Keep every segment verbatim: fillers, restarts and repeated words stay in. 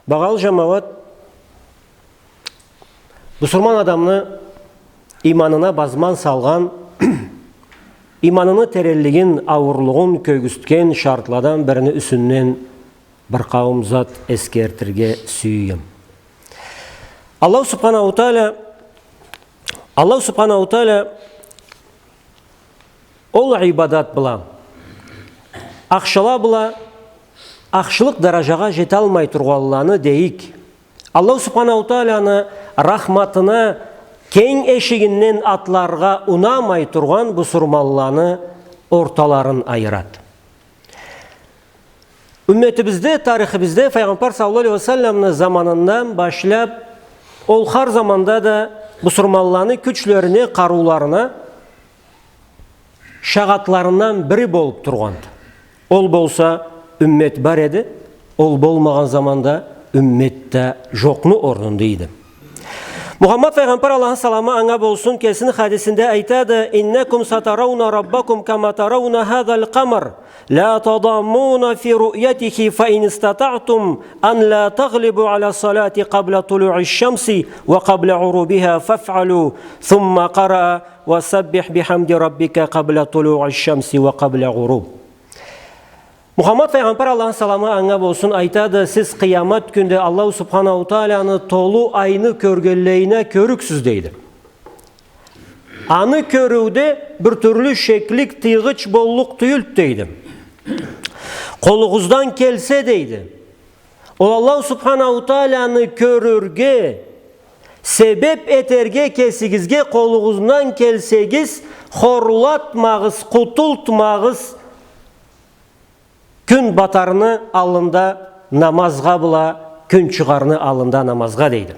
Багъалы жамауат, бусурман адамны иманына базман салгъан, иманыны теренлигин, ауурлугъун кёргюзтген шартладан бирини юсюнден бир къауум зат эсгертирге сюеме. Аллаху Субханаху Тааля, Аллаху Субханаху Тааля ол ибадат бла, ахшыла бла ахшылыкъ даражагъа жеталмай тургъанланы дейик, Аллаху Субханаху Тааляны рахматына кенг эшигинден атларгъа унамай тургъан бусурманланы орталарын айырады. Умметибизде, тарихибизде Файгъамбар саллаллаху алейхи ва салламны заманындан башлап, ол хар заманда да бусурманланы кючлерине, къарыуларына шагъатларындан бири болуп тургъанды. Ол болса, уммет бар эди, ол болмагъан заманда уммет да жокъну орнунда эди. Мухаммад Файгъамбар, Аллахны саламы анга болсун, кесини хадисинде айтады: «Иннакум сатарауна раббакум кама тарауна хазал къамар, ла тадаммуна фи руъятихи, фа ин истатаътум ан ла таглибу аля салати къабла тулуъи шамси ва къабла гъурубиха фафъалу», сумма къараа: «Ва саббих бихамди раббика къабла тулуъи шамси ва къабла гъуруб». Мухаммад Файгъамбар, Аллахны саламы анга болсун, айтады: «Сиз къыямат кюнде Аллаху Субханаху Тааляны толу айны кёргенлейине кёрюксюз», — дейди. «Аны кёрюуде бир тюрлю шеклик, тыйгъыч боллукъ тюйюлдю», — дейди. «Къолугъуздан келсе, — дейди, — ол Аллаху Субханаху Тааляны кёрюрге себеп этерге кесигизге къолугъуздан келсегиз, хорлатмагъыз, къутултмагъыз кюн батарны аллында намазгъа бла кюн чыгъарны аллында намазгъа», — дейди.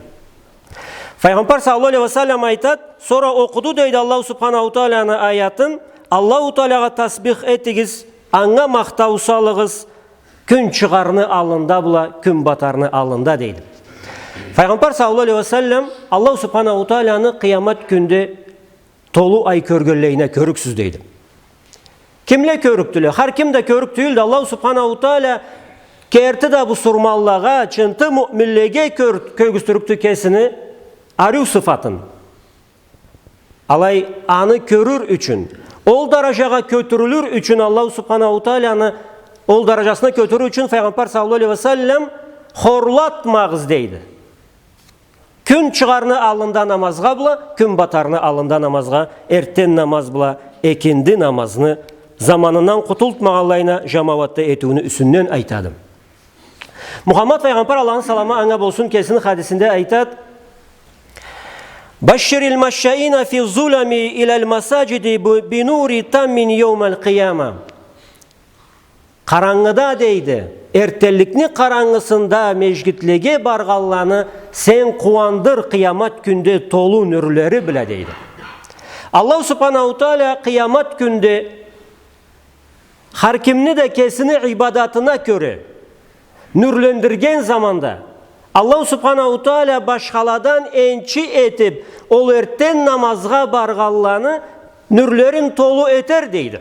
Файгъамбар саллаллаху алейхи ва саллам айтады: «Сора окъуду, — дейди, — Аллаху Субханаху Тааляны аятын: „Аллаху Таалягъа тасбих этигиз, анга махтау салыгъыз кюн чыгъарны аллында бла кюн батарны аллында“», — дейди. Файгъамбар саллаллаху алейхи ва саллам Аллаху Субханаху Тааляны къыямат кюнде толу ай кёргенлейине кёрюксюз, дейди. Кимле кёрюкдюле? Хар ким да кёрюк тюйюлдю. Аллаху Субханаху Тааля керти да бусурманлагъа, чынтыкъ муъминлеге кёр-, кёргюзтюрюкдю кесини ариу сыфатын. Алай аны кёрюр ючюн, ол даражагъа кётюрюлюр ючюн Аллаху Субханаху Тааляны ол даражасына кётюрюр ючюн Файгъамбар саллаллаху алейхи ва саллам хорлатмагъыз, дейди. Кюн чыгъарны аллында намазгъа бла, кюн батарны аллында намазгъа, эртден намаз бла экинди намазны заманындан къутултмагъанлайына жамауатда этиуню юсюнден айтады. Мухаммад Файгъамбар, Аллахны саламы анга болсун, кесини хадисинде айтады: «Башширил машшаина фи зулами илал масаджиди бу-, би нури таммин яумал къияма». Къарангыда, дейди, эртденликни къарангысында межгитлеге баргъанланы сен къууандыр къыямат кюнде толу нюрлери бла, дейди. Аллаху Субханаху Тааля къыямат кюнде хар кимни да кесини ибадатына кёре нюрлендирген заманда, Аллаху Субханаху Тааля башхаладан энчи этип, ол эртден намазгъа баргъанланы нюрлерин толу этер, дейди.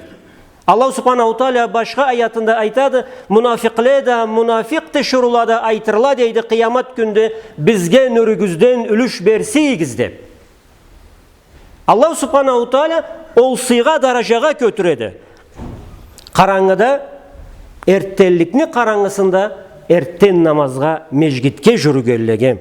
Аллаху Субханаху Тааля башха аятында айтады: «Мунафикъле да, мунафикъ тиширыула да айтырла, — дейди, — къыямат кюнде: „Бизге нюрюгюзден юлюш берсигиз“», — деп. Аллаху Субханаху Тааля ол сыйгъа, даражагъа кётюреди. Къарангыда, эртденликни къарангысында эртден намазгъа межгитге жюрюгенлеге.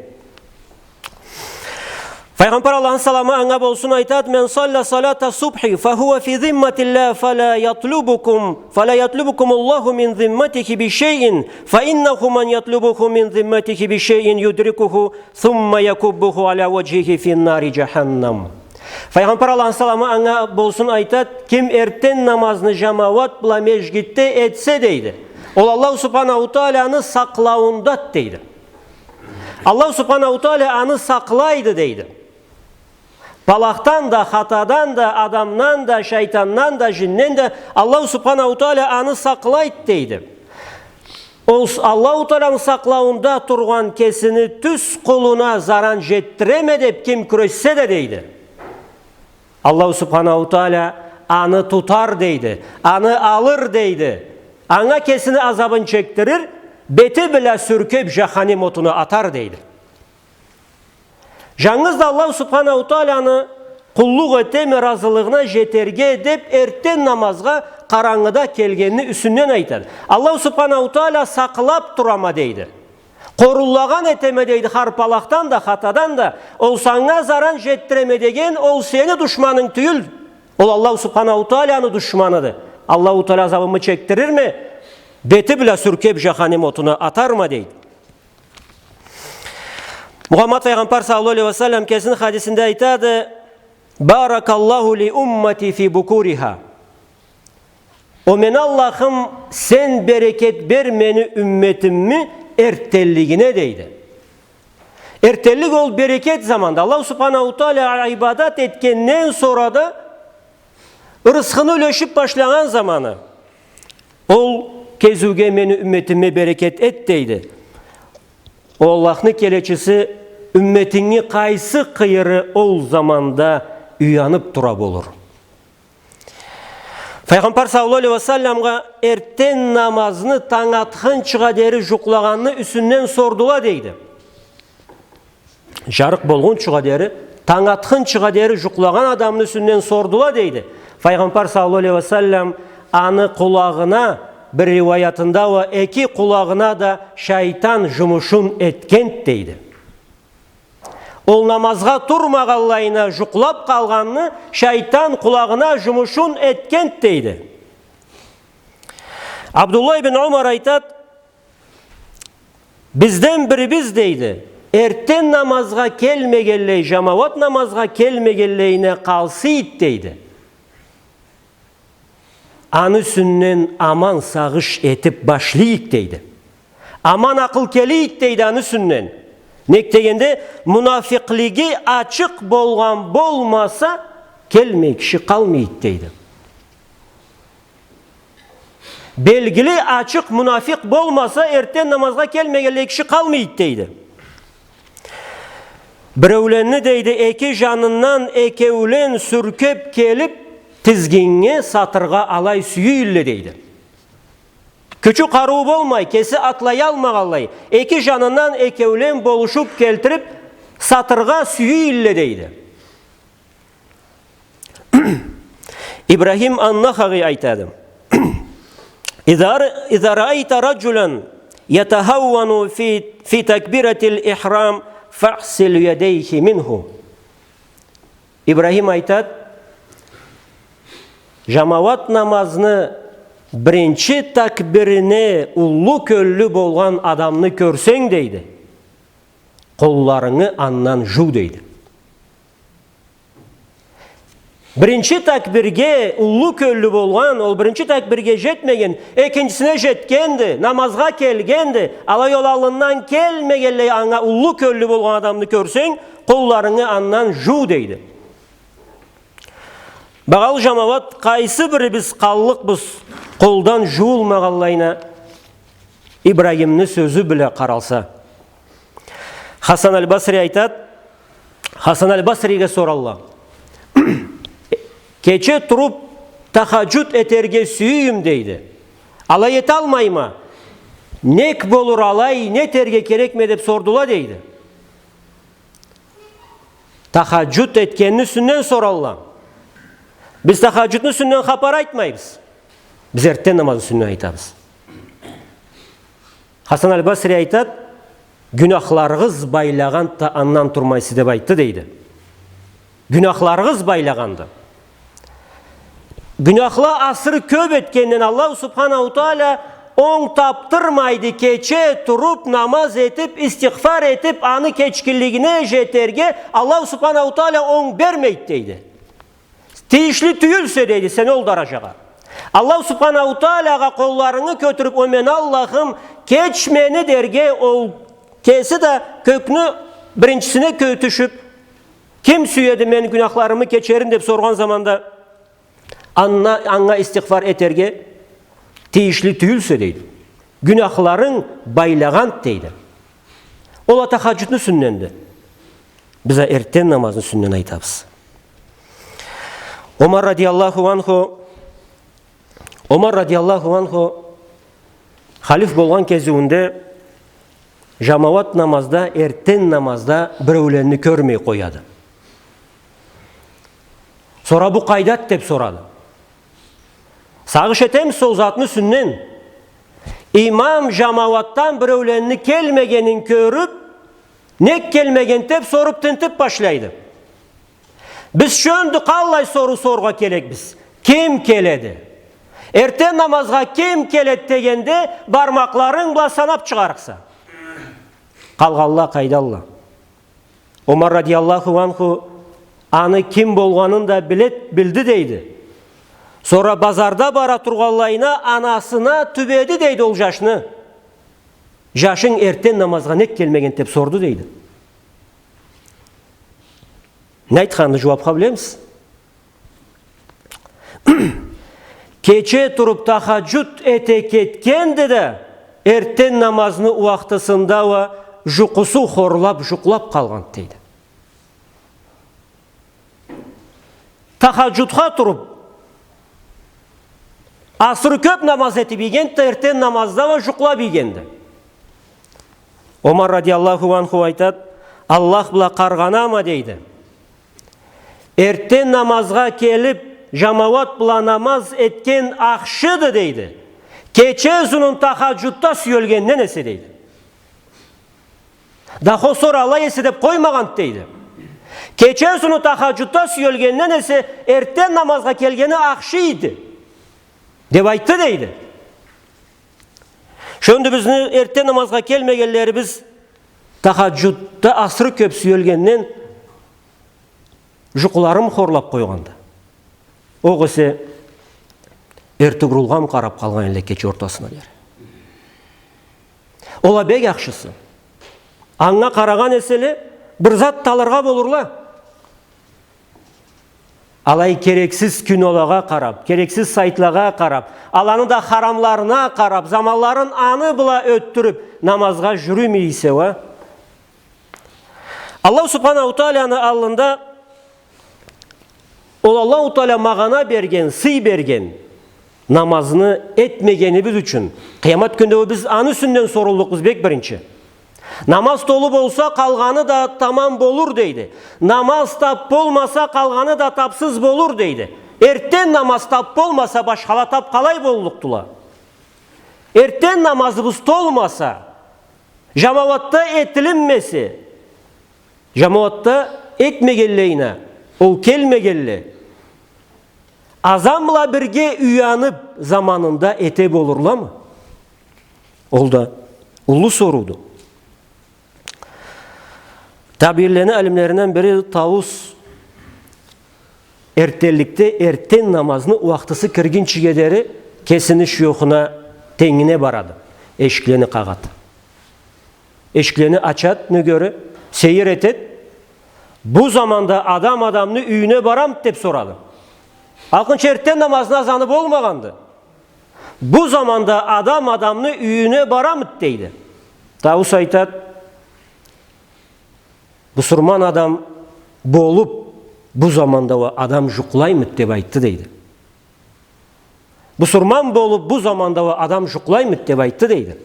Файгъамбар, Аллахны саламы анга болсун, айтады: «Ман салла салата субхи фа хуа фи зимматиллах, фа ла ятлубукум, фа ла ятлубукум Аллаху мин зимматихи би шайин, фа иннаху ман ятлубуху мин зимматихи би шайин юдрикуху, сумма якуббуху аля ваджхихи фи нари джаханнам». Файгъамбар, Аллахны саламы анга болсун, айтады: «Ким эртден намазны жамауат бла межгитде этсе, — дейди, — ол Аллаху Субханаху Тааляны сакълауунда», — дейди. Аллаху Субханаху Тааля аны сакълайды, дейди. Палахдан да, хатадан да, адамдан да, шайтандан да, жинден да Аллаху Субханаху Тааля аны сакълайды, дейди. Ол с-, Аллаху Тааляны сакълауунда тургъан кесини тюз къулуна заран жетдиреме деп ким кюрешсе да, дейди, Аллаху Субханаху Тааля аны тутар, дейди, аны алыр, дейди. Анга кесини азабын чекдирир, бети бла сюркюп жаханим отуна атар, дейди. Жангыз да Аллаху Субханаху Тааланы къуллукъ этеме, разылыгъына жетерге деп, эртден намазгъа къарангыда келгенни юсюнден айтады. Аллаху Субханаху Таала сакълап турама, дейди. Къоруллагъан этеме, дейди, харпалакъдан да, хатадан да. Ол санга заран жетдиреме деген, ол сени душманынг тюйюл. Ол Аллаху Субханаху Тааланы душманыды. Аллаху Таала азабымы чекдирирме, бети бла сюркюп жаханим отуна атарма, дейди. Мухаммад файгъамбар саллаллаху алейхи ва саллам кесини хадисинде айтады: «Баракаллаху ли уммати фи букуриха». О мени Аллахым, сен берекет бер мени умметимни эртденлигине, дейди. Эртденлик ол берекет заманда. Аллаху Субханаху Таала ибадат этгенден сора да ырысхыны юлешип башлагъан заманы. Ол кезиуге мени умметиме берекет эт, дейди. О Аллахны келечиси, умметинги къайсы къыйыры ол заманда уянып тура болур? Файгъамбар саллаллаху алейхи ва салламгъа эртден намазны танг атхынчыгъа дери жукълагъанны юсюнден сордула, дейди. Жарыкъ болгъунчугъа дери, танг атхынчыгъа дери жукълагъан адамны юсюнден сордула, дейди. Файгъамбар саллаллаху алейхи ва саллам аны къулагъына, бир риваятында уа эки къулагъына да шайтан жумушун этгент, дейди. Ол намазгъа турмагъанлайына жукълап къалгъанны шайтан къулагъына жумушун этгент, дейди. Абдуллах ибн Умар айтат: «Бизден бирибиз, дейди, эртден намазгъа келмегенлей, жамауат намазгъа келмегенлейине къалса эди, дейди, аны юсюнден аман сагъыш этип башлай эдик, дейди. Аман акъыл келе эди, дейди, аны юсюнден. Нек дегенде, мунафикълиги ачыкъ болгъан болмаса, келмей киши къалмай эди», дейди. Белгили, ачыкъ мунафикъ болмаса, эртден намазгъа келмегенлей киши къалмай эди, дейди. Биреуленни, дейди, эки жанындан экеулен сюркеп келип, тизгиннге сатыргъа алай сюе элле, дейди. Кючю, къарыуу болмай, кеси атлаялмагъанлай, эки жанындан экеулен болушуп келтирип, сатыргъа сюе элле, дейди. Ибрахим ан-Нахаи айтады: «Иза р-, иза раайта раджулан ятахауану фи, фи такбиратиль ихрам, фагъсиль ядейхи минху». Ибрахим айтат: «Жамауат намазны биринчи такбирине уллу кёллю болгъан адамны кёрсенг, — дейди, — къолларынгы андан жуу», — дейди. Биринчи такбирге уллу кёллю болгъан, ол биринчи такбирге жетмеген, экинчисине жетгенди, намазгъа келгенди, алай ол аллындан келмегенлей анга уллу кёллю болгъан адамны кёрсенг, къолларынгы андан жуу, — дейди. Багъалы жамауат, къайсы бирибиз къаллыкъбыз къолдан жууулмагъанлайына Ибрахимни сёзю бла къаралса? Хасан аль-Басри айтат, Хасан аль-Басриге соралла: «Кече туруп тахаджуд этерге сюе эдим, — дейди. — Алай эталмайма. Нек болур алай, не этерге керекме?» — деп сордула, дейди. Тахаджуд этгенни юсюнден соралла. Биз тахаджудну юсюнден хапар айтмайбыз. Биз эртден намазны юсюнден айтабыз. Хасан аль-Басри айтат: «Гюнахларыгъыз байлагъанды да, андан турмайсыз», — деп айтды, дейди. Гюнахларыгъыз байлагъанды. Гюнахла асыры кёп этгенден Аллаху Субханаху Таала онг тапдырмайды, кече туруп, намаз этип, истигъфар этип, аны кечгинлигине жетерге Аллаху Субханаху Таала онг бермейди, дейди. Тийишли тюйюлсе, дейди, сен ол даражагъа. Аллаху Субханаху Таалагъа къолларынгы кётюрюп: «О мени Аллахым, кеч мени», — дерге, ол кеси да кёкню биринчисине кё-, тюшюп, «Ким сюеди мени гюнахларымы кечерин?» — деп соргъан заманда, анга, анга истигъфар этерге тийишли тюйюлсе, дейди. Гюнахларынг байлагъанды, дейди. Ол а тахаджудну юсюнденди. Биз а эртден намазны юсюнден айтабыз. Омар радияллаху анху, Омар радияллаху анху Халиф болгъан кезиуюнде жамауат намазда, эртден намазда биреуленни кёрмей къояды. Сора бу къайдады деп сорады. Сагъыш этемисе ол затны юсюнден, имам жамауатдан биреуленни келмегенин кёрюп, нек келмеген деп соруп тинтип башлайды. Биз шёндю къаллай соруу сорургъа керекбиз. Ким келеди? Эртден намазгъа ким келеди дегенде, бармакъларынг бла санап чыгъарыкъса. Къалгъанла къайдалла? Омар радияллаху анху аны ким болгъанын да билет, билди, дейди. Сора базарда бара тургъанлайына анасына тюбеди, дейди, ол жашны. Жашынг эртден намазгъа нек келмеген деп сорду, дейди. Не айтханды жууапха, билемисиз? Кече туруп тахаджуд эте кетгенди да, эртден намазны уахтысында уа жукъусу хорлап, жукълап къалгъанды, дейди. Тахаджудха туруп, асыры кёп намаз этип ийгенди да, эртден намазда уа жукълап ийгенди. Омар радияллаху анху айтады: «Аллах бла къаргъанама, — дейди, — эртден намазгъа келип, жамауат бла намаз этген ахшыды, — дейди, — кече узунун тахаджудда сюелгенден эсе», — дейди. Дахо сора алай эсе деп къоймагъанды, дейди. «Кече узуну тахаджудда сюелгенден эсе, эртден намазгъа келгени ахшы эди», — деп айтды, дейди. Шёндю бизни эртден намазгъа келмегенлерибиз тахаджудда асыры кёп сюелгенден жукъларын хорлап къойгъанды. Огъесе Эртугрулгъа къарап къалгъан эдиле кече ортасына дери. Ол а бек ахшысы. Анга къарагъан эселе, бир зат да алыргъа болурла. Алай керексиз кинолагъа къарап, керексиз сайтлагъа къарап, аланы да харамларына къарап, заманларын аны бла ётдюрюп, намазгъа жюрюмей эсе уа. Аллаху Субханаху Тааланы аллында ол Аллаху Таала магъана берген, сый берген намазны этмегенибиз ючюн, къыямат кюнде уа биз аны юсюнден соруллукъбуз бек биринчи. Намаз толу болса, къалгъаны да тамам болур, дейди. Намаз тап болмаса, къалгъаны да тапсыз болур, дейди. Эртден намаз тап болмаса, башхала тап къалай боллукъдула? Эртден намазыбыз толмаса, жамауатда этилинмесе, жамауатда этмегенлейине, ол келмегенле, азан бла бирге уянып, заманында эте болурламы? Ол да уллу сорууду. Табиинлени алимлеринден бири Таус эртденликде эртден намазны уахтысы киргинчиге дери кесини шуюхуна, тенгине барады. Эшиклени къагъады. Эшиклени ачады, нёгери, сейир этеди. Бу заманда адам адамны юйюне барамыды деп сорады. Алкъынчы эртден намазны азаны болмагъанды. Бу заманда адам адамны юйюне барамыды, дейди. Таус айтады, бусурман адам болуп, бу заманда уа адам жукълаймыды деп айтды, дейди. Бусурман болуп, бу заманда уа адам жукълаймыды деп айтды, дейди.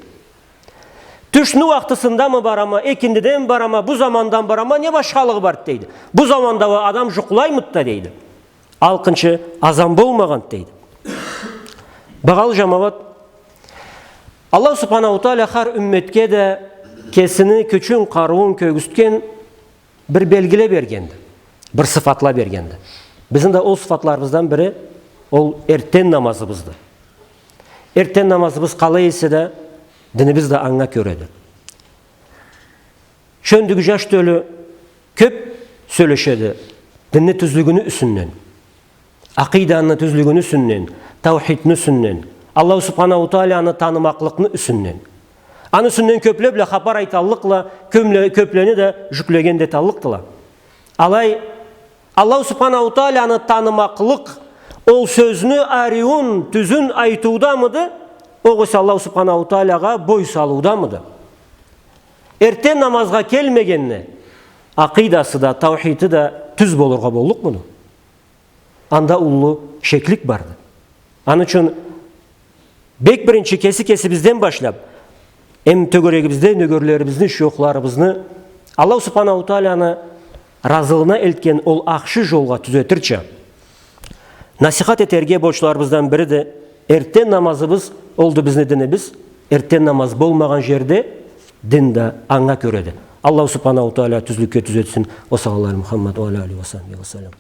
Тюшню уахтысындамы барама, экиндиден барама, бу замандан барама, не башхалыгъы барды, дейди. Бу заманда уа адам жукълаймыды да, дейди. Алкъынчы азан болмагъанды, дейди. Багъалы жамауат, Аллаху Субханаху Таала хар умметге да кесини кючюн, къарыуун кёргюзтген бир белгиле бергенди, бир сыфатла бергенди. Бизни да ол сыфатларыбыздан бири ол эртден намазыбызды. Эртден намазыбыз къалай эсе да, динибиз да анга кёреди. Шёндюгю жаш тёлю кёп сёлешеди динни тюзлюгюню юсюнден, акъиданы тюзлюгюню юсюнден, таухидни юсюнден, Аллаху Субханаху Тааланы танымакълыкъны юсюнден. Аны юсюнден кёпле бла хапар айталлыкъла, кёмле-, кёплени да жюклеген да эталлыкъдыла. Алай, Аллаху Субханаху Тааланы танымакълыкъ ол сёзню ариуун, тюзюн айтыудамыды, огъесе Аллаху Субханаху Таалагъа бой салыудамыды? Эртден намазгъа келмегенни акъидасы да, таухиди да тюз болургъа боллукъмуду? Анда уллу шеклик барды. Аны ючюн Бек биринчи кеси кесибизден башлаб, эм тёгерегибизде нёгерлерибизни, шуёхларыбызны Аллаху Субханаху Тааланы разылыгъына элтген ол ахшы жолгъа тюзетирча насихат этерге борчларыбыздан бири да эртден намазыбыз олду бизни динибиз. Эртден намаз болмагъан жерде дин да анга кёреди. Аллаху Субханаху Таала тюзлюкге тюзетсин. Ва саллаллаху аля Мухаммад ва аля алихи ва сахбихи ва саллам.